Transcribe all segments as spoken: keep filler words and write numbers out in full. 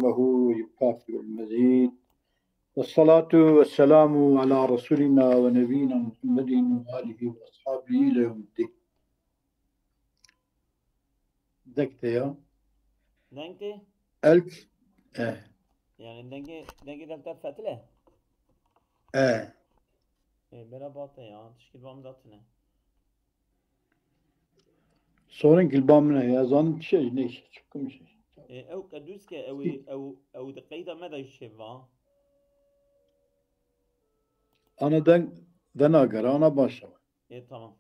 وهو يكافئ المزيد. والصلاة والسلام على رسولنا ونبينا محمد وآله وأصحابه إلى يوم الدين. Deng tê ya. Deng tê? Elk. Eh. Yani dengê, dengê defter fetil e? Eh. Ê, bera bate ya, tişkî li ba min de tune. Sorun ki li ba min e, ya zanim çi şey, neyse, çıkmış. Ê, ew qedûs ke, ew ê, ew, ew di qeyda me de jî çêbiba. Ana deng venagere, ana baş e. Ê, tamam.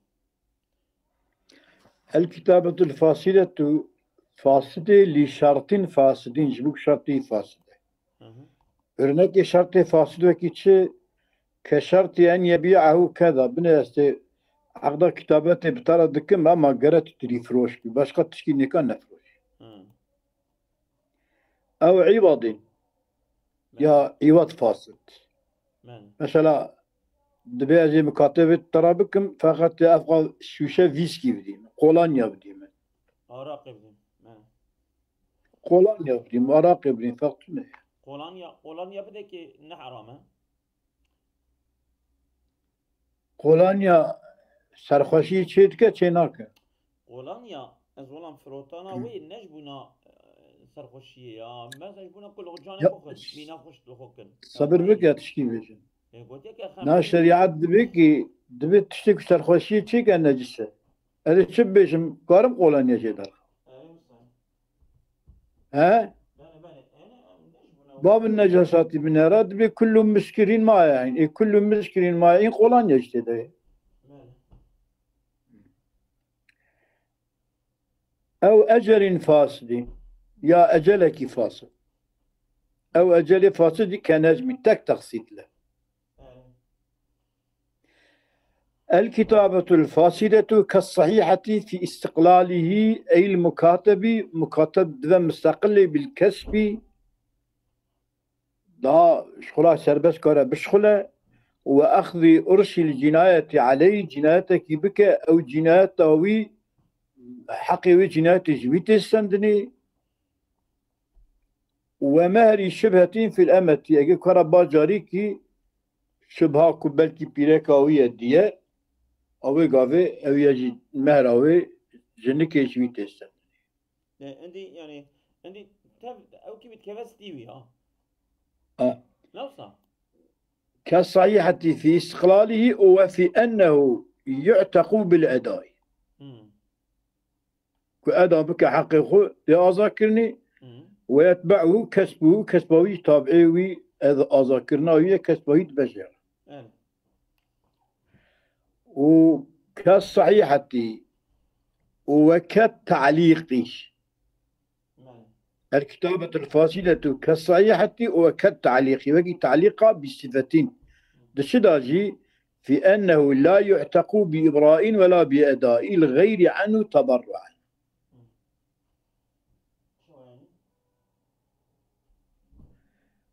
El kitabetul fasidetu fasidê li şertin fasidin, ji bo şertî fasid e. Hı hı. Örnekê şertê fasid wekî çi? Ke şertî en yebi'ahu keda. Binê ez tê eqda kitabetê bi te re dikim, ama gere tu tirî firoş bî. Başqa tişkî nêka nefroş. Hı. Ew îwadîn. Belê. Ya îwad fasid. Belê. Mesela, dibê ez ê mukatebê te re bikim, feqet ev şûşe vîskî bidî min, kolanya bidî min. Araqê bidî min. Belê. Kolanya bidî min, araqê bidî min, feqet ne. Kolanya, kolanya bide ki ne heram e. Kolanya serxweşiyê çê dike, çê nake? Kolanya, ez walam firotana Hı. wê ne ji bona, e, serxweşiyê ya. Mesela ji bona ku li xwe canê Ya, xwe xwest, mîna xwest li xwe kin. Sabir bike, tişkî bêjim. Ê, gotiye ke xem Na, şerîat dibê ki, dibê tiştê ku serxweşiyê çêke necis e. Ez ê çi bibêjim, karim kolanya jê derxim? He? Babin necasatî binêra dibê kullu miskirin ma yani. E, kullu miskirin ma in kolanya işte de. Ew ecelin fasidî. Ya ecelekî fasid. Ew ecelê fasidî ke necmî tek texsît le. El kitabetul fasidetu kes sahihati fi istiqlalihi eyl mukatebi, mukateb dibe mustaqilê bil kesbi, daha şixula serbest kare bişixule, ve axzî urşil cinayeti aleyh, cinayetekî bike, ew cinayeta wî, heqê wî cinayetê ji wî tê stendinê, Ve mehrî şibhetîn fil emetî. Ege kara bajarîkî şibha ku belkî pîreka wî ye diye, ew ê gavê ew ye jî mehra wê jinikê ji wî tê ser. E, endî, yani, endî tev ew kî bit keve stî wî ha. Ha. Lewsa. Ke sahîhetî fî istiqlalîhî û ve fî ennehu yu'teqû bil edayî. Hmm. Ku eda bike heqê xwe tê azakirinê, Hı. Ve yetbe'u kesbuhu, kesba wî, tabi'ê wî, ez azakirina wî ye, kesba wî dibijêre. Evet. Û kes sahîhetî û weket ta'lîqî. Evet. El kitabetul fasiletu kes sahîhetî û weket ta'lîqî. Wekî ta'lîqa bi sifetin. Di çi da jî? Fi ennehu la yu'tequ bi ibra'in ve la bi eda'il gayri anhu teberru'an.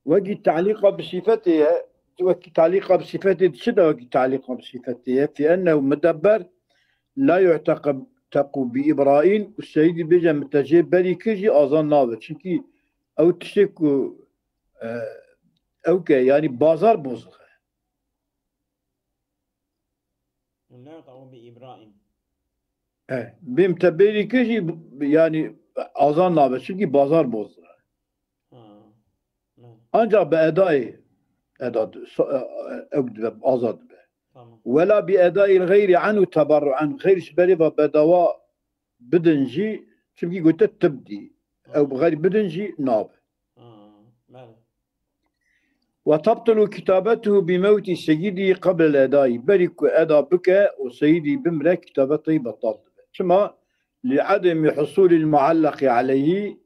Wekî ta'lîqa bi sifetê ye, wekî ta'lîqa bi sifetê di çi de wekî ta'lîqa bi sifetê ye? Fi ennehu mudebber la yu'tequ bi ibra'in û seyîdî bêje min te jê berî kir jî azan nabe. Çimkî ew tiştê ku, e, ew ke, yanî bazar bozixe. Hûn neweqe'û bi îbra'in. E, bêm te bêrî kir jî, yani, azan nabe, çimkî bazar boz. Ha. Ne. Ancak bi edayê, eda di-, so-, e, e, ew dibe, azad dibe. Tamam. Wela bi edayî gayri anhu teberru'an, gayr ji berê ve bedawa bidin jî, çimkî gote tibdî. Ew bi gayr bidin jî nabe. Ha, bele. Ve tabtulu kitabetuhu bi mewtî seyyidî qeblel edayî. Berî ku eda bike û seyîdî bimre, kitabeta wî betal dibe. Çima? Li edemî husulîl muallaqî aleyhî,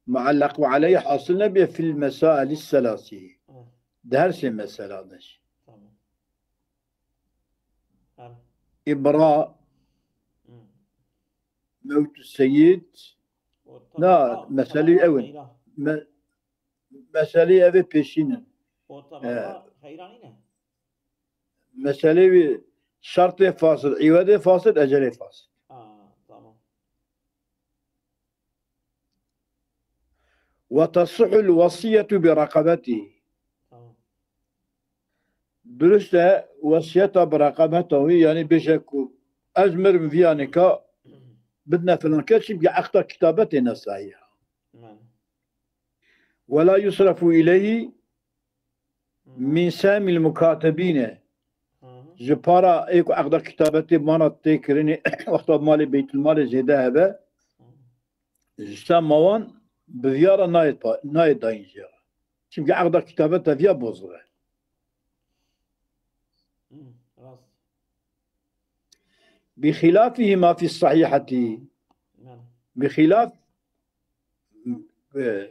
muallaqu aleyhî hasil nebiye fil mesailî selasî. Hı. Di her sê mesela de jî. Tamam. Her. İbra, Hı. Mewtu seyîd. O Na, tabaqa, meselî tabaqa ew in. Xeyra. Me-, meselî ev ê pêşîn in. O tabaqa He. Xeyra nîne? Meselê wî şertê fasid, îwedê fasid, ecelê fasid. Ha, tamam. Ve tasihul wesiyetu bi rakabetî. Tamam. Durust e, wesiyeta bi rakabeta wî, yanî bêje ku ez mirim viya nika bidine filan kes, çimkî eqda kitabetê ne sahîh. Tamam. Ve la yusrafu ileyhi min sehmil mukatebîne. Hı hı. Ji para ê ku eqda kitabetê mana tê kirinê, wexta malê beytulmalê zêde hebe, ji sehma wan bi viya re nayê pa-, nayê dayîn jê re. Çimkî eqda kitabeta viya bozir e. Hı, rast. Bi xilafihima fi sahihati. Hı. Bi xilaf, e,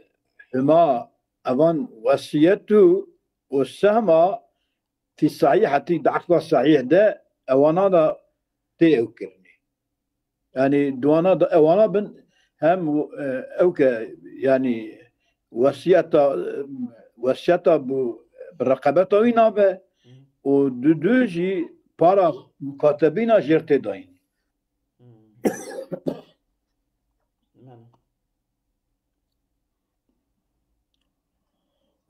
hima evan wesiyet û, û sehma fi sahîhetî, di eqda sahîh de ewana da tê ew kirinê. Yanî di wana da ewana bin hem, e, ew ke, yanî wesiyeta, wesiyeta bi, bi reqebeta wî nabe û du du jî para mukatebîna jêr tê dayîn.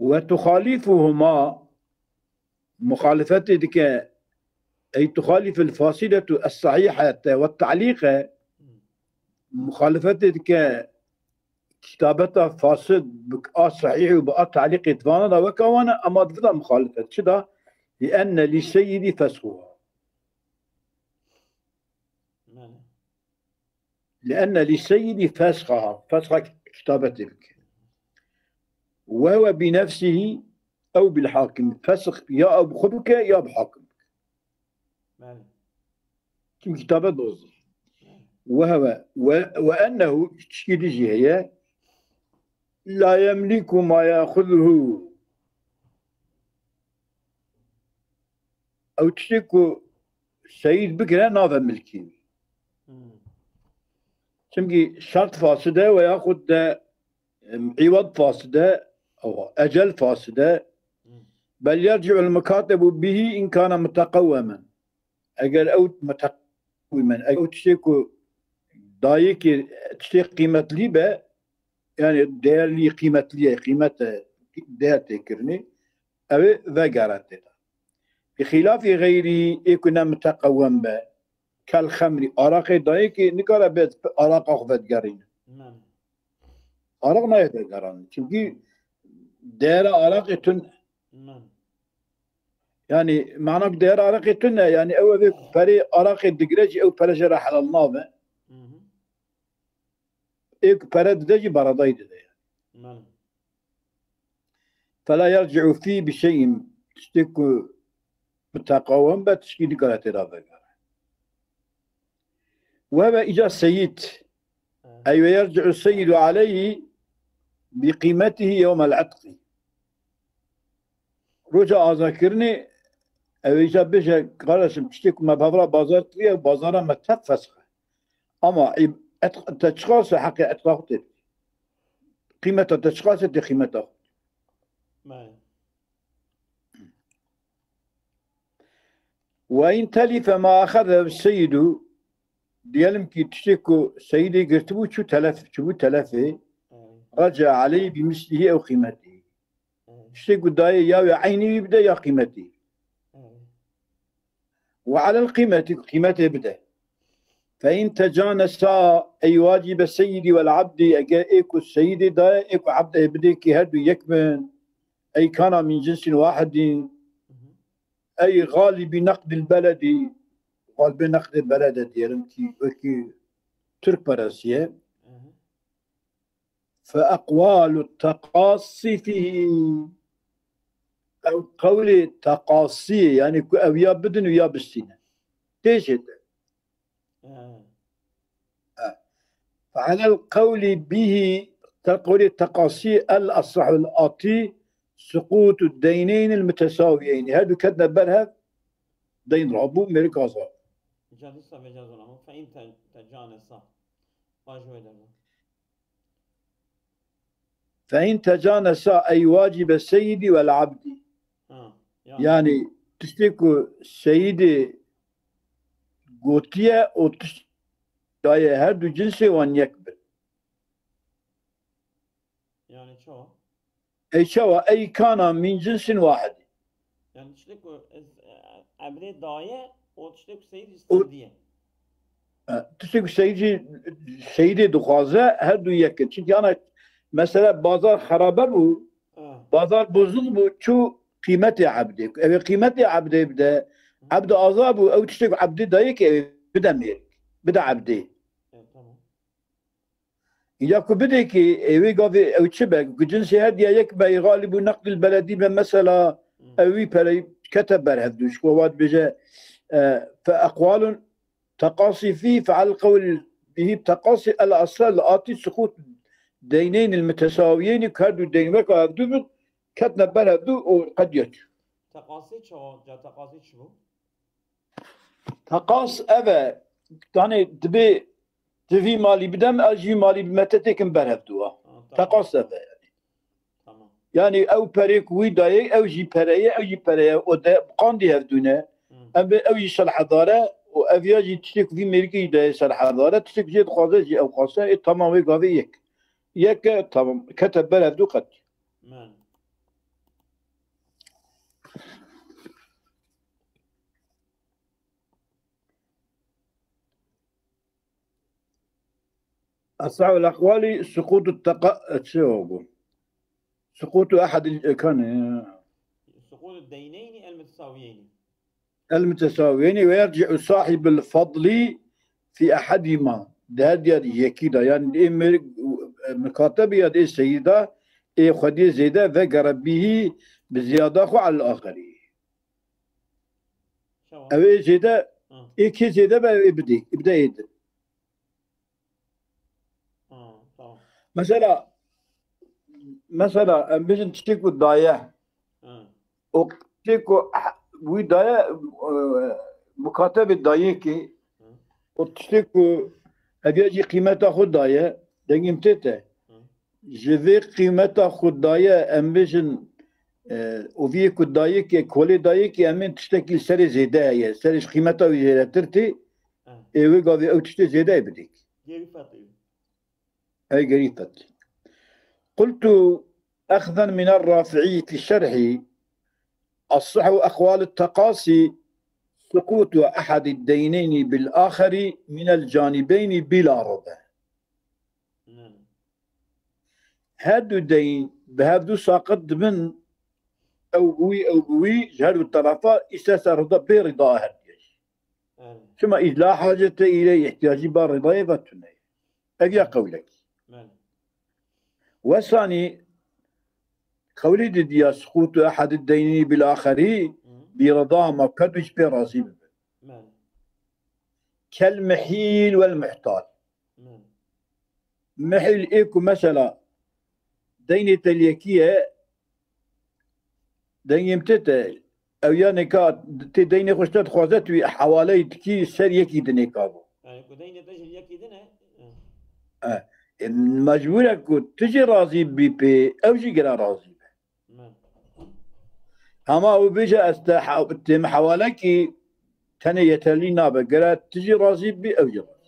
Ve tuxalîfuhuma, muxalifetê dike, ey tuxalîfil fasiletu es-sahîhete ve ta'lîqe, muxalifetê dike kitabeta fasid bi a sahîh û bi a ta'lîqê divana da weka wan e, ama di vida muxalifet. Çi da? Li enne li seyyidî fesxuha. Li enne li seyyidî fesxaha, fesxa kitabetê bike. Ve huve bi nefsihî ew bil hakim. Fesx ya ew bi xwe bike ya bi hakim bike. Belê. Çimkî kitabet doz e. Ve huve, ve, ve ennehu, tişkî dî jî heye, la yemliku ma yaxuzuhu. Ew tiştê ku seyîd bigire nave milkî wî. Hmm. Çimkî şert fasid e ve yaxud de, em, îwad fasid e, ewa, ecel fasid e. Hmm. Bel yerci'ul mukatebu bihi in kana muteqewwemen. Eger ew muteqewwemen, eger ew tiştê ku dayikê tiştê qîmetlî be, yanî değerli, qîmetlî ye, qîmet e, değer tê kirinê, ew ê vegere tê de. Bi xîlafî xeyrî, ê ku ne muteqewwem be, kel xemrî, araqê dayikê nikare bê araqa xwe vedigerîne. Mem. Araq nayê vegeran. Çimkî değera araqê tune. Mem. Yanî, mana ku değera araqê tune, yanî ew ê ku perê araqê digire jî ew pere jê re helal nabe. Hı hı. Ê ku pere dide jî beredayî dide. Mem. Fela yerci'u fî bi şey'in. Tiştê ku muteqawim be, tişkî nikare tê de vegere. Ve ve îca seyîd. Hı. Ey ve yerci'u seyyidu aleyhi bi qîmetihi yewmel itqî. Roja azadkirinê, ew îca bêje, kardeşim, tiştê ku me bi hev re bazar kiriye, bazara me tev fesxe. Ama î-, et-, te çiqas e heqê etqa xwe tê. Qîmeta te çiqas e tê qîmeta xwe. Belê. Ve in telife ma axezehu seyyidu, diyelim ki tiştê ku seyidê girtibû çû telef, çûbû telefê, belê, rece aleyhi bi mislihi ew qîmetî. Belê. Tiştê ku dayê ya wê eynî wî bide ya qîmetî. Belê. Ve alel qîmetî, qîmetê bide. Fe in tecanesa ey wacibe seyyidî vel abdî, eger ê ku seyidê daye, ê ku ebdê bidê ki her du yek bin, ey kana min cinsin wahidî, ey galibî neqdil beledî, galibê neqdê belede diyelim ki wekî Türk parası ye. Fe eqwalu teqasî fîhî. Ew qewlê teqasî, yanî ku ew ya bidin û ya bistînin. Tê jê de. He. He. Fe alel qewlî bîhî, te qewlê teqasî el esahul atî suqûtu deyneyn el mutesawiyeyni. Her du ketine ber hev, deyn rabû, mêrik azad. Îca dîsa vêca zor ama. Fe in te-, tecanesa. Baş wê derman. Fe in tecanesa ey wacibe seyyidî vel abdî. Ha, ya. Yanî tiştê ku seyidê gotiye û tişt daye her du cinsê wan yek bin. Yani çawa? Ey çawa? Ey kana min cinsin wahid. Yani tiştek ku ez, e, ebdê daye û tiştek ku seyîd jî O- stendiye. E, Tiştek ku seyîd jî, seyîdê dixwaze, her du yek in. Çünkü ana mesela bazar xerabe bû, Ha. bazar bozuk bû, çû qîmetê ebdê. Ew ê qîmetê ebdê bide. Ebd aza bû, ew tiştek ku ebdê dayê ki ew ê bide mêrik. Bide ebdê. E, tamam. Ya ku bidê ki, ê, wê gavê ew çi be? Ku cinsê her diya yek be, ê galib û neqdil beledî be, mesela Hı. ew wî perey kete ber hevdû. Ji ku wat bêje, e, fe eqwalun teqasî fî feal qewl bihî teqasî el asla li atî siqût deyneyn il mitesawiyeyni ku her du deyn weka hevdû bin, ketne ber hevdû û qediya çû. Teqasê çawa? Ca teqasê çi bû? Teqas ev e, yani dibê tu vî malî bidem, ez jî vî malî bime te têkim ber hevdû a. Ha, tamam. Teqas ev e. Tamam. Yani ew perê ku wî dayê, ew jî pereye, ew jî pereye, o de qandî hevdû ne. Hı. Em bê ew jî şel hezar e, û ev ya jî tiştê ku vî mêrikê jî dayê şel hezar e, tiştê ku jê dixwaze jî ew qase, ê tamam wê gavê yek. Yek e, tamam, kete ber hevdû qet. Men. أصح الأقوال سقوط التق-، شو هو؟ سقوط أحد ال-، كان، سقوط الدينين المتساويين. المتساويين، ويرجع صاحب الفضل في أحدهما. Di her diya yekî de, yani ê mir-, mukatebî ya ê seyîda, ê xwediyê zêde vegere bihî bi ziyada xwe al axirî. Şewa. Ew ê zêde, Hı. ê kê zêde be, ê bidê, ê bide ê din. Ha, tamam. Mesela, mesela, em bijin tiştê ku daye, Ha. o tiştê ku wî daye, e, mukatebê dayê ki, Hı. o tiştê ku hediya jî qîmeta xwe daye, dengê min tê te. Hı. Ji vê qîmeta xwe daye, em bijin, e, û vî ku dayê ki, kolê dayê ki, em ên tiştekî li serê zêde heye, serê ji qîmeta wî zêdetir tê, Ha. ê wê gavê ew tiştê zêde bidê. Geri fatih. Ey gerî qet. قلت أخذا من الرافعي في الشرح: أصح أقوال التقاصي سقوط أحد الدينين بالآخر من الجانبين بلا رضا. Hı. Her du deyn bi hev du saqit dibin, ew bi wî, ew bi wî, ji her du terefa, îsterse rida bê rida her diye. Evet. Çima î la hacete îleyh, îhtiyacî ba ridayê ve tune. Ev ya qewlekî. Belê. Wesanî qewlî didiya suqutu ehadid deynî bil axerî Hı. bi rida ma ped û ji pê razî bibe. Belê. Kel mihîl wel muhtal. Belê. Mihîl ê ku mesela deynê te li yekî ye, dengê min tê te, ew ya nêka tê deynê xwe ji te dixwaze, tu hewaleyê dikî ser yekî dinê ka bû. Yani ku deynê te ji yekî din e. E, e, mecbûr e ku tu jî razî bî pê, ew jî gera razî be. Men. Hema ew bêje ez te he-, têm hewalekî tenê yeterlî nabe. Gera tu jî razî bî, ew jî razî.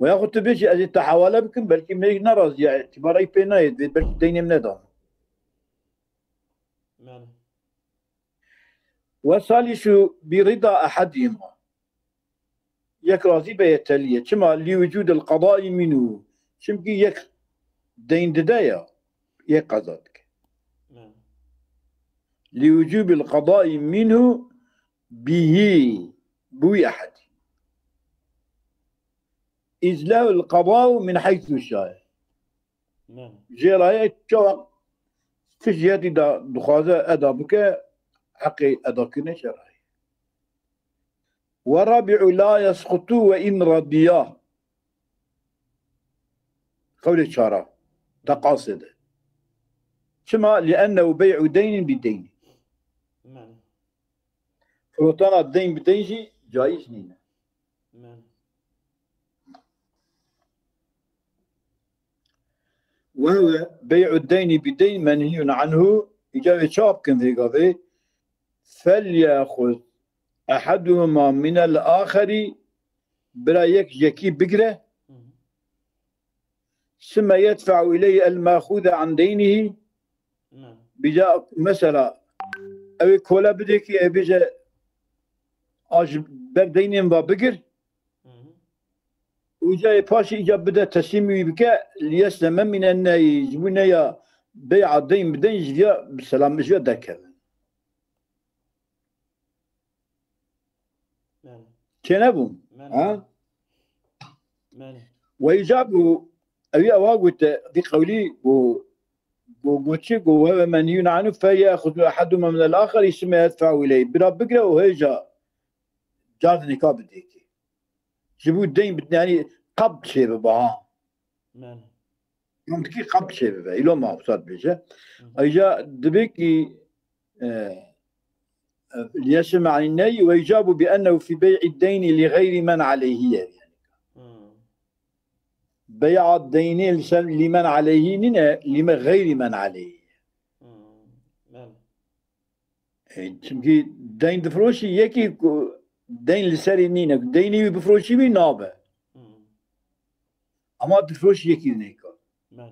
Ve yaxud tu bêjî ez ê te hewale bikim, belkî mêrik nerazî ye, îtîbareyî pê nayê, divê belkî deynê min nedan. Men. Ve salisu bi rida ehedihima. Yek razî be yeterlî ye. Çima? Li wucudil qadayî minhu. Çimkî yek deyn dide ya, yek qeza dike. Men. Li wucubil qadayî minhu bihî, bi wî ehedî. Îz lehul qadau min heysu şaye. Men. Jê re ye çawa ti jihetî de dixwaze eda bike, heqê edakirinê jê re ye. Ve rabi'u la yesqutu ve in radiya. Qewlê çara. Teqasê de. Çima? Li ennehu bey'u deynin bi deynin. Men. Firotana deyn bi deyn jî caiz nîne. Men. Ve huve bey'u deyni bi deyn menhiyun anhu. Îca wê çawa bikin vê gavê? Felyexuz ehaduhuma minel axeri. Bira yek ji yekî bigire. Hı hı. ثم يدفع إليه المأخوذ عن دينه. Belê. Bîca mesela ew ê kole bidê ki, ê bêje, a ji ber deynên va bigir. Hı hı. Û ca ê paşê îca bide, teslîmî wî bike, liyesleme mîne neyî, ji bo neya bey'a deyn bideyn ji viya bi selam ji viya derkeve. Belê. Çênebû. Belê. Ha? Belê. Ve îca bû, ewî ewa gote, vî qewlî go, go, go çi, go, "Ve ve menhiyun anhu fe ye'xuzu ahaduhuma minel axeri sümme yedfe'u ileyh." Bira bigre û hêja car dinêka bidê ki. Ji bo deyn bid-, yani qab çê bibe ha. Belê. Mantıkî qab çê bibe. Îlo ma wisa dibêje. Hı. Ayrıca dibe ki, e, e, liyesme anî ney ve icabu bi ennehu fi bey'i deyni li gayri men aleyhi. Hı. Bey'a deyni li ser li men aleyhi nîne, li me gayri men aleyhi. Hı. Belê. E, çünkü deyn difiroşî yekî ku deyn li serî nîne. Deynî wî bifiroşî wî nabe. Hı. Ama difiroşî yekî nêka. Belê.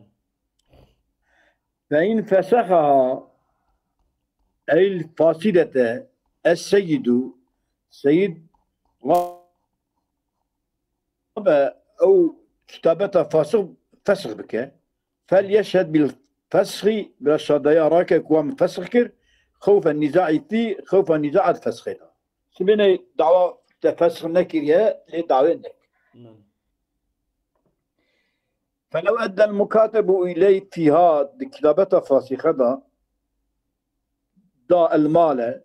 Fe in fesehaha el fasidete es seyidu, seyid ve ew kitabeta fasih fesih bike. Fel yeşhed bil feshi, bira şadaya rake ku wan fesih kir, xewfen niza'i fî, xewfen niza'a fesxê da. Sibêne dawa te fesih nekiriye, lê dawê nekir. Belê. Felev eddel mukatebu iley fîha, di kitabeta fasixe da, da el male,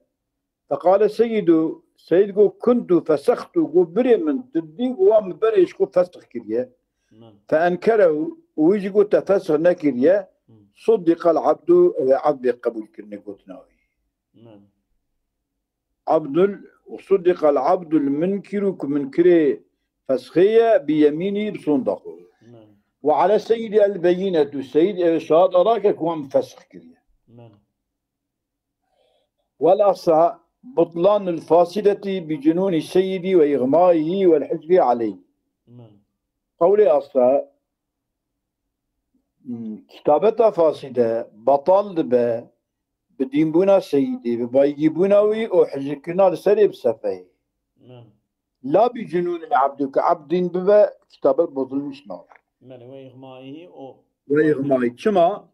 feqale seyidu, seyid go kuntu fesextu, go birê min, tu dî go wan min berê ji xwe fesix kiriye. Belê. Fe enkerehu, û wî jî go te fesix nekiriye, Hı. suddiqal abdu, ew ê abdê qebûl kirine gotina wî. Belê. Abdul, û suddiqal abdul munkiru, ku munkirê fesxê ye, bi yemînî, bi sonda xwe. Belê. Ve ale seyyidî el beyinetu, seyid ev şahada rake ku wan fesx kiriye. Belê. Vel asa butlanul fasideti bi cunûnî seyyidî ve îxmaihi vel hicri aleyh. Belê. Qewlê asa, hmm, kitabeta faside betal dibe bi dînbûna seyidî, bi baygîbûna wî û hicrkirina li serê bi sefeyê. Belê. La bi cunûnil abdu, ku abd dîn bibe, kitabet bozulmuş nabe. Belê, ve îxmaihi o. Ve îxmaihi. Çima?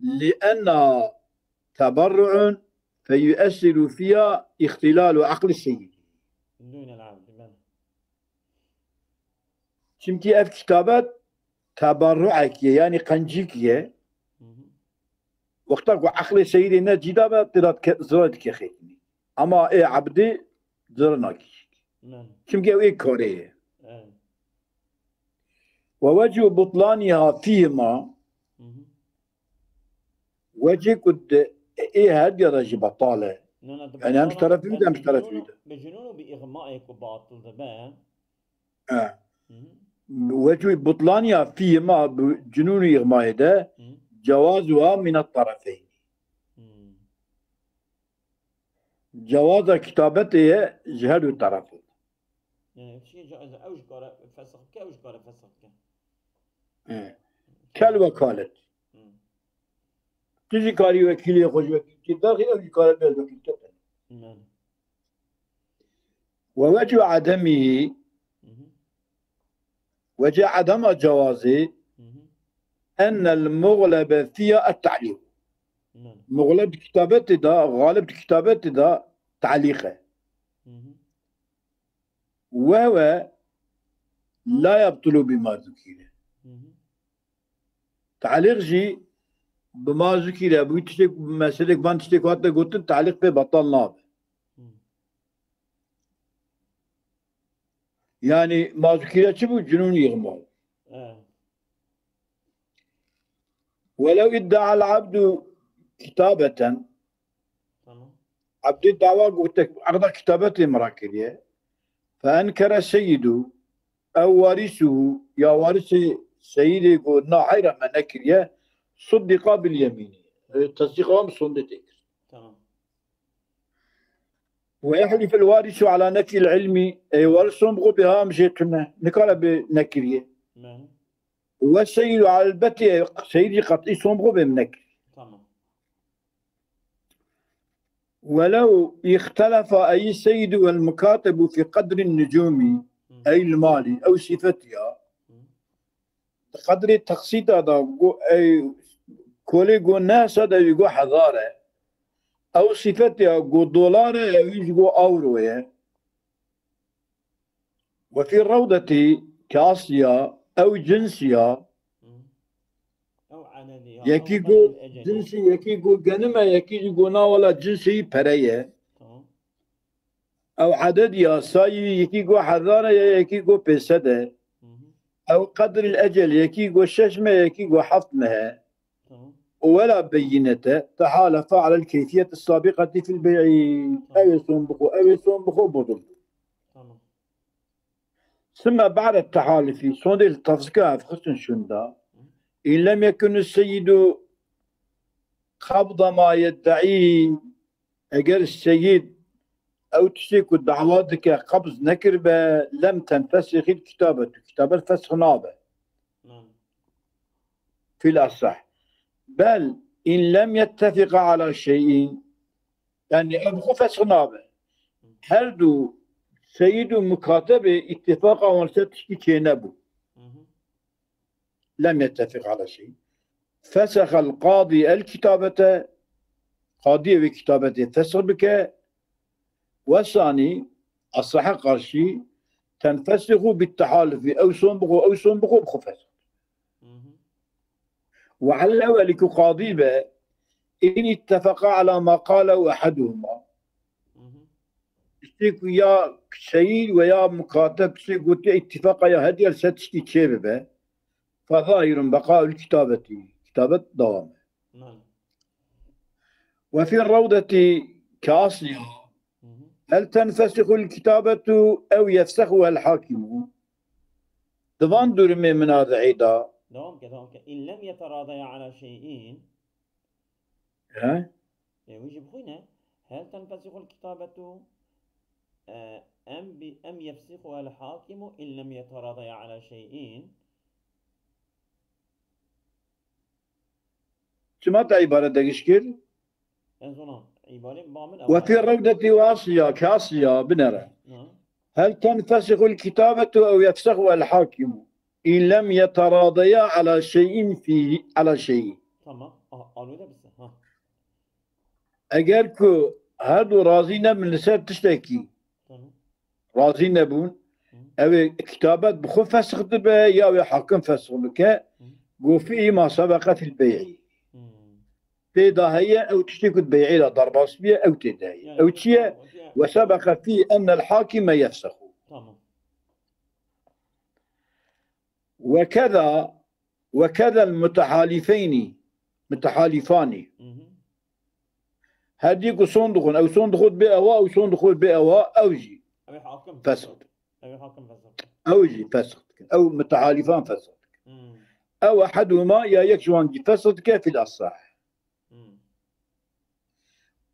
Li enna teberru'un fe yu'essiru fiha ihtilalu aqli seyyid. Dûnel abdi, belê. Çimkî ev kitabet teberru'ek ye, yani qencîk ye. Hı hı. Wexta ku aqlê seyidê ne cîda be, tê de dike, zira dike xêtinî. Ama ê ebdê zira nakî. Belê. Çimkî ew ê karê ye. Evet. Ve vecu butlaniha fîhima, Hı hı. wecê ku di ê her diya de jî betal e. No, no, di Yani hem ji butlan-, terefê wî de hem ji bi terefê cunûn-, wî de. bi cunûn û bi îxmaê ku batil dibe. He. Hı hı. Wecû butlaniya fîhima bi cunûn û îxmayê de Hı. cewazuha mîne terefeyn. Hı. Cewaza kitabetê ye ji her du terefê. Yani şey, ew ji kare fesix bike, ew ji kare fesix bike. He. Kel wekalet. Hı. Tu jî karî wekîlê xwe ji wekîlkê derxî, ew jî kare bê wekîlkê. Yani. Ve wecû edemî, Hı hı. wecê edema cewazê, Hı hı. ennel muxlebe fiya et-ta'lîq. Yani. Muxleb di kitabetê de, xalib di kitabetê de ta'lîq e. Hı hı. Ve ve la yebtulu bima zukîre. Hı hı. Ta'lîq jî bima zukîre, bu tiştek, meselek van tiştek hate gotin, ta'lîq pê betal nabe. Hı. Yani ma zukîre çi bû? Cunûn îxma. Evet. Welew idda'a el-abdu kitabeten, Tamam. Ebdê dawa gote, aqda kitabetê min re kiriye. Fe enkere seyidu, ew warisuhu, ya warisê seyidê got, na heyra me nekiriye, suddiqa bil yemînî. E, tesdîqa wan bi sondê tê kir. Tamam. Ve yehliful warisu ala nefyil ilmi, ê waris son bixwe bê ha em jê tune. Nikare bê nekiriye. Yani. Ve seyyid alel betî, seyyid jî qet'î son bi xwe bê min nekir. Tamam. Welew ixtelefa eyî seyyid wel mukatebu fî qedrin nucûmî, eyl malî, ew sîfetiya. Di qedrê teqsîta da go, ey, kolê go ne sed e, go hezar e. Ew sîfetiya go dolar e, ew jî go awro ye. Ve fî rewdetî, ke asliya, ew cinsiya. Ew ededî ya, yekî ew go qedril ecel. Cinsî, yekî go genim e, yekî jî go na wela cinsî pere ye. Tamam. Ew ededî ya sayî, yekî go hezar e, yekî go pêsed e. Hı hı. Ew qedril ecel, yekî go şeş meh, yekî go heft meh e. Tamam. Û wela beyînete, tehalefa alel keyfiyet sabiqetî fil bey'i. Tamam. Ew ê son bixwe, ew ê son bixwe, bodur. Tamam. Sümme ba'de tehalifî, sondê li tafsika hevxistin şunda. Hı. In lem yekun seyyidu qabda ma yeddaî, eger seyid ew tiştê ku dawa dike qebz nekiribe, lem tenfesixil kitabetu, kitabet fesx nabe. Hı. Fil asah. Bel in lem yettefiqa ala şey'in. Yani ev xwe fesx nabe. Her du seyid û mukatebê îttifaqa wan ser tiştî çênebû. Hı hı. Lem yettefiq ala şey. Fesexel qadî el kitabete. Qadiyê wê kitabetê fesx bike. Wesanî, asaha qarşî, tenfesixu bit tehalifî, ew son bixwe, ew son bixwe, bixwe fesix. Hı hı. Ve alel ewelî ku qadî be, in ittefeqa ala ma qalehu ehaduhuma. Hı hı. Tiştê ku ya seyîd ve ya mukateb tiştê gotiye, îttifaka ya hediye li ser tiştî çê bibe. Fezahirun beqaul kitabeti. Kitabet dewam e. Nale. Ve fî rewdetî ke asliha. Hı hı. Hel tenfesixul kitabetu ew yefsexu el hakimu. Di van durumê minaze'ê de. Devam ke, devam ke. In lem yeteradaya ala şey'in. He? E, wî jî bixwîne. Hel tenfesixul kitabetu, e, em bi, em yefsixu el hakimu in lem yeteradaya ala şey'in. Çima te îbare degiş kir? Ez ona îbare ba min. Ve fî rewdetî wasiya, kasiya, binere. Ha. Hel tenfesixul kitabetu ew yefsexu el hakimu. In lem yeteradaya ala şey'in fî, ala şey'in. Tamam. Aha, alwede bise. Ha. Eger ku her du razî nebin li ser tiştekî, tamam, razî nebûn, hı, ew ê kitabet bi xwe fesix dibe ya wê hakim fesix bike, hı, go fî ma sebeqe fil bey'i. Hı. Tê de heye, ew tiştê ku di bey'ê de derbas biye, ew tê de heye. Yani, ew çi ye? Ew çi ye? Ve sebeqe fî ennel hakime yefsexu. Tamam. Ve keza, ve kezel mutehalifeyni, mutehalifani. Hı hı. Her dî ku son dixwin, ew son dixwin bê ewa, ew son dixwin bê ewa, ew jî, ew ê hakim fesix dikin. Ew ê hakim fesix dikin. Ew jî fesix dikin. Ew mutehalifan fesix dikin. Hmm. Ew ehedûma ya yek ji wan jî fesix dike fil asah. Hmm.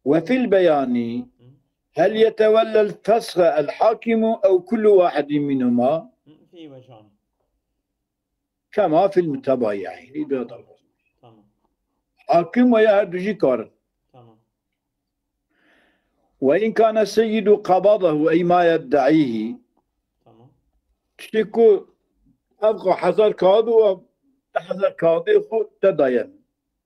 Ve fil beyanî, hmm, hel yetewellel fesxe el hakimu ew kullu wahidin minhuma. Hmm, fî wecan. Kema fil mutebayi'în. Tamam. Hakim ve ya her du jî karin. Tamam. Ve in kane seyyidu qabadahu ey ma yeddaîhi. Tamam. Tiştê ku ev hezar kağıt û ev hezar kağıdê xwe te daye.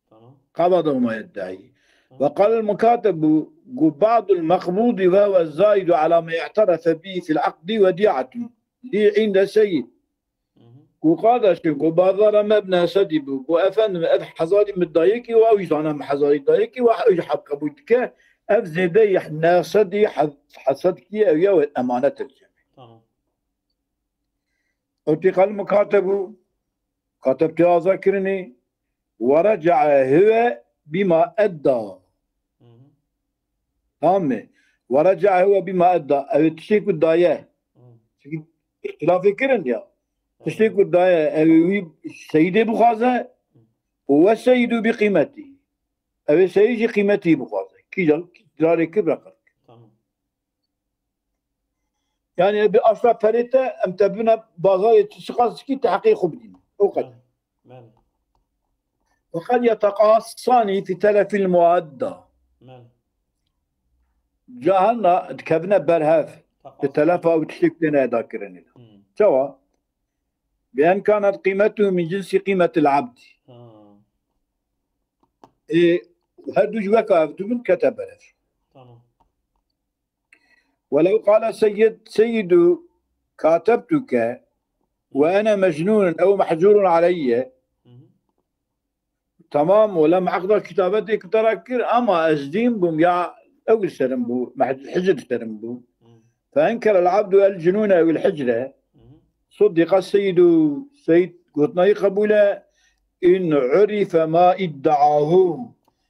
Tamam. Qabadahu ma yeddaî. Tamam. Ve qalel mukatebu gu ba'dul meqbudi ve huve zaidu ala ma i'terefe bihi fil aqdi wedi'atun li inde seyyid. Hı hı. Ku qardaşim, ku bazara me bi nesedî bû, ku efendim, ev hezarî min dayikî wa, wî zana min hezarî dayikî wa, ew jî hev qebûl dike, ev zêde yê nesedî hez-, hesedkî ew ya wê emanet e. Tamam. Utîqel mukatebu, kateb tê azad kirinê, we recae huve bîma edda. Hı hı. Tamam mı? Ve recae huve bîma edda. Ew ê tiştê ku daye. Hı. Çünkü ihtilafê kirin ya. Tamam. Tiştê ku daye, ew ê wî seyidê bixwaze, hı, û ve seyidu bi qîmetî. Ew ê seyid jî qîmetî bixwaze. Kîjan, dirarê kir bira qirk. Tamam. Yani bi aşra perê te, em te bine bazarê tu çiqas dikî, te heqê xwe bidîn. O kadar. Belê. وقد يتقاصان في تلف المؤدى. Belê. Cahanna dikevine berhev. Di Teqas. telefa û tiştek têne eda kirinê. Hmm. Çawa? بأن كانت قيمته من جنس قيمة العبد. Ha. Ê, her du ji weka ev du bin kete berhev. Tamam. ولو قال سيد سيد كاتبتك وأنا مجنون أو محجور علي. Mhm. Tamam, wela me eqda kitabetê ku te re kir, ama ez dîn bûm ya ew li serim bû, meh-, hicr li serim bû. Mhm. فأنكر العبد الجنون أو الحجر. Mhm. صدق السيد, Seyîd gotina wî qebûl e. إن عرف ما ادعاه.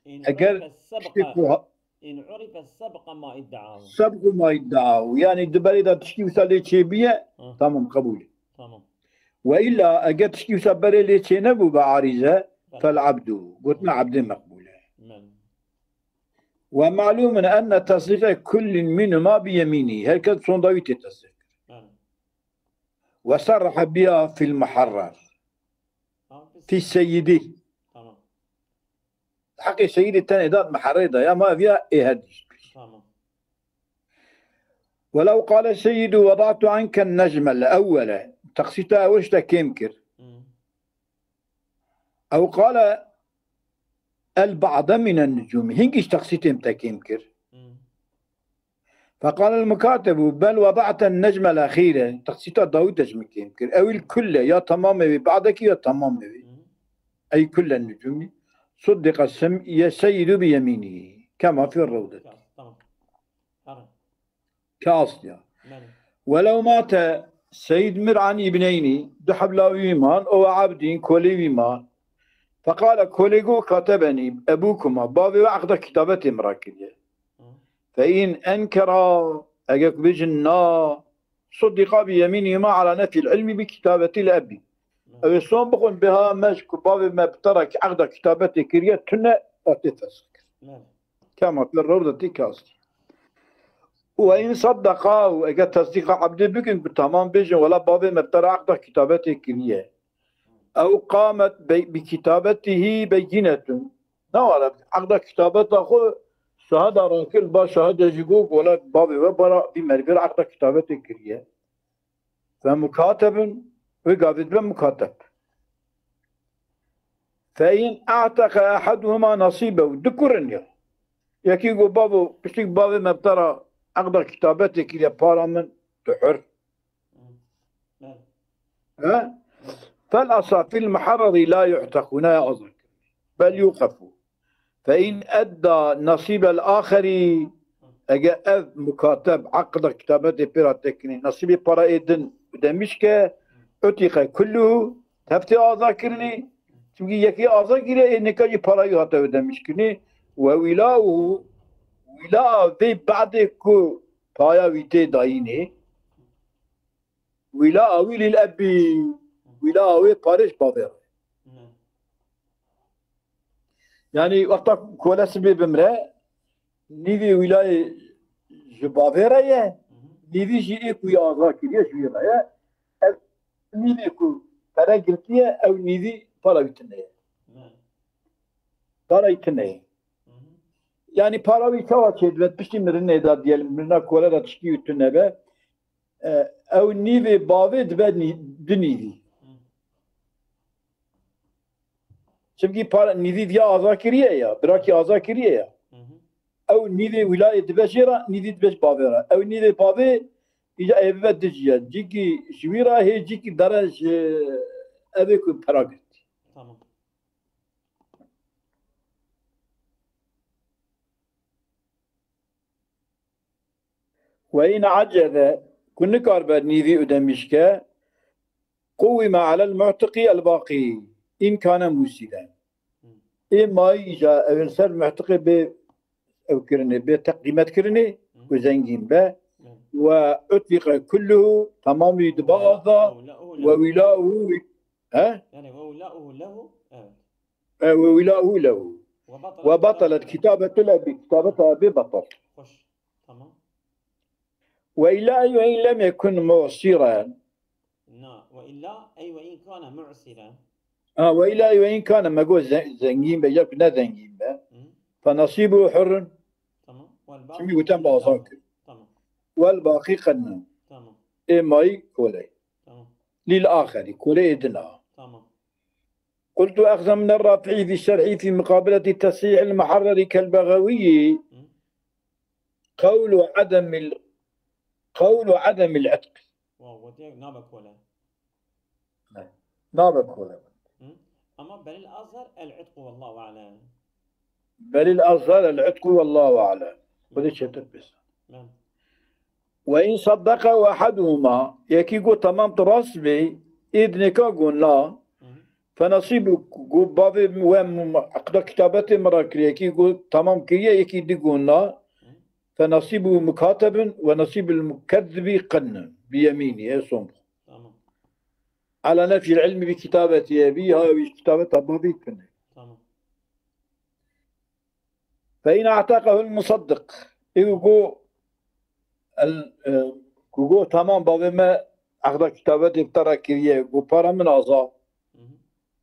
إن Eger عرف tiştê السبق. ku ha- إن عرف السبق ما ادعاه. سبق ما ادعاه. Yani di berê de tiştî wisa lê çêbiye, Ha. tamam, qebûl e. Tamam. Ve illa eger tiştî wisa berê lê çênebû be arîze, Belê. فالعبد. Gotina ebdê meqbûl e. Belê. ومعلوم أن تصديق كل منهما بيمينه. Her kes sonda wî tê tesdîq kir. Belê. وصرح بها في المحرر. Tamam, pis. في سيده. Tamam. Heqê seyîdê tenê dat miherrê de ya, ma ev ya ê her dî. Tamam. ولو قال السيد وضعت عنك النجم الأول. Teqsîta ew ji te kêm kir. Mhm. أو قال البعض من النجوم. Hingî ji teqsîtê min te kêm kir. Mhm. فقال المكاتب بل وضعت النجم الأخير. Teqsîta dawî te ji min kêm kir. أو الكل, ya tamamê wê, بعضekî ya tamamê wê. Mhm. أي كل النجوم. صدق السم-, السيد بيمينه كما في الروضة. Tamam. Herin. Ke asliya. Belê. ولو مات سيد مر عن ابنين, du hebla wî man, أو عبد, kolê wî man. فقال, kolê got, كاتبني أبوكما, bavê we eqda kitabetê min re kiriye. Mhm. فإن أنكرا, eger ku bêjin na, صدقا بيمينهما على نفي العلم بكتابة الأب. Ew ê son bixwin, bê ha me ji ku bavê me bi te re eqda kitabetê kiriye, tune, te tê fesix kir. Belê. كما في الروضة كاصل. وإن صدقاه, eger tesdîqa ebdê bikin ku tamam bêjin, wela bavê me bi te re eqda kitabetê kiriye. أو قامت بي-, بكتابته بينة. Na were, eqda kitabeta xwe şahida rakir, ba şahide jî got, wela bavê we bara vî merivê re eqda kitabetê kiriye. فمكاتب, wê gavê dibe mukateb. فإن أعتق أحدهما نصيبه, du kur in ya. Yekî got, bavo, piştî bavê me bi te re eqda kitabetê kiriye, para min, tu hur. Belê. He? فالأصح في المحرر لا يعتق, ne azad. بل يوقف. فإن أدى نصيب الآخر, eger ev mukateb eqda kitabetê pê re tê kirinê, nesîbê parayê din ödemiş ke, عتق كله, tev tê azad kirinê, çimkî yekê azad kiriye, ê nika jî para wî hate ödemiş kirinê, وولاؤه, wîlaa vê badê ku paya wî tê dayînê, ولاء أبيه للأب, wîlaa wê parê ji bavê re. Mhm. Yani wexta kole sibê bimre, nîvê wîlayê ji bavê re ye, Mhm. nîvî jî ê ku wî azad kiriye ji wî re ye. Ev nîvê ku pere girtiye, ew nîvî para wî tune ye. Belê. Para wî tune ye. Mhm. Yani para wî çawa çêdibe, piştî mirinê de diyelim, mirina kole de tiştî wî tune be, e, ew nîvê bavê dibe nî-, du nîvî. Mhm. Çimkî para, nîvî viya azad kiriye ya, birakî azad kiriye ya. Mhm. Ew nîvê wîlayê dibe jê re, nîvî dibe ji bavê re. Ew nîvê bavê, îca ê bibe du cî ye. Cîkî ji wî re hê, cîkî dere ji evê ku pera girt. Tamam. وإن عجز, ku nikaribe nîvî ödemiş ke, قوم على المعتق الباقي إن كان موسرا. Ê mayî îca ew ê li ser mu'tiqê bê ew kirinê, bê te-, qîmet kirinê, ku zengîn be. وعتق كله, temamî dibe azad, وولاؤه ve له. wilauhu, he? Yani وولاؤه له. Evet. E, ve wilauhu lehu. وبطلت Ve batalet kitabetul ebi, kitabeta ebi batal. Hoş. Tamam. Ve illa en lem yekun mu'siran. Na, وإلا, أي وإن كان معسرا. Ha, ve illa ve in kane, me got ze-, zengîn be, ya ne zengîn be. Hı. Fe nasibu hurrun. Tamam. Wal baqi Şimdi gotem be azad kir. Tamam. Wel baqî qinnin. Tamam. Ê mayî koley. Tamam. Lil axeri, koleyê din a. Tamam. قلت أخذ من الرافعي في الشرح في مقابلة التصحيح المحرر كالبغوي Hı. قول عدم ال... قول عدم العتق. Wow, gotiye nabe kole. Nabe kole. Hı? Ama belil azhar el itku, vallahu alem. Belil azhar el itku, vallahu alem. Bu da çetin bir. Ben. Ve in saddaqa ve ahaduhuma, yekî got tamam tu rast bî, ê dinêka got na, Hı hı. fe nasibu, got bavê we mu-, aqda kitabetê min re kiriye, yekî got tamam kiriye, yekî di got na, fe nasibu mukatebin ve nasibul mukezzibi qinnin bi yemînî, ê son. Tamam. Ala nefyil ilmi bi kitabetî, bi ha wî kitabeta bavî kine. Tamam. Fe in a'taqahu el musaddiq. Ê ku got, el, e, ku got tamam bavê me aqda kitabetê bi te re kiriye, got para min aza. Hı hı.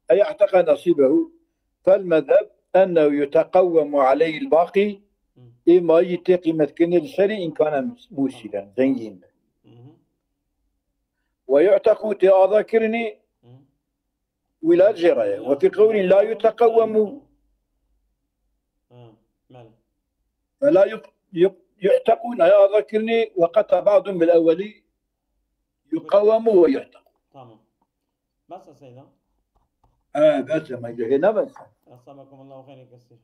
Ey a'taqa nasibehu. Fel mezheb ennehu yuteqawwemu aleyhil baqî. Hı. Ê mayî tê qîmetkirinê li serî in kane musiren, zengîn be. Hı hı. Ve yu'tequ tê azakirinî Hı. wî la jê re ye. Ve fî qewlin la yuteqawwemu. Ha, bele. Ve la yuq-, yuq-, yu'tequ naya azakirinî ve qeta ba'dun bil ewwelî yuqawwemu ve yu'tequ. Tamam. Bes e Seyda. He, bes e, me gehê ne bes e. Esabakumullahu xeyren kesîr.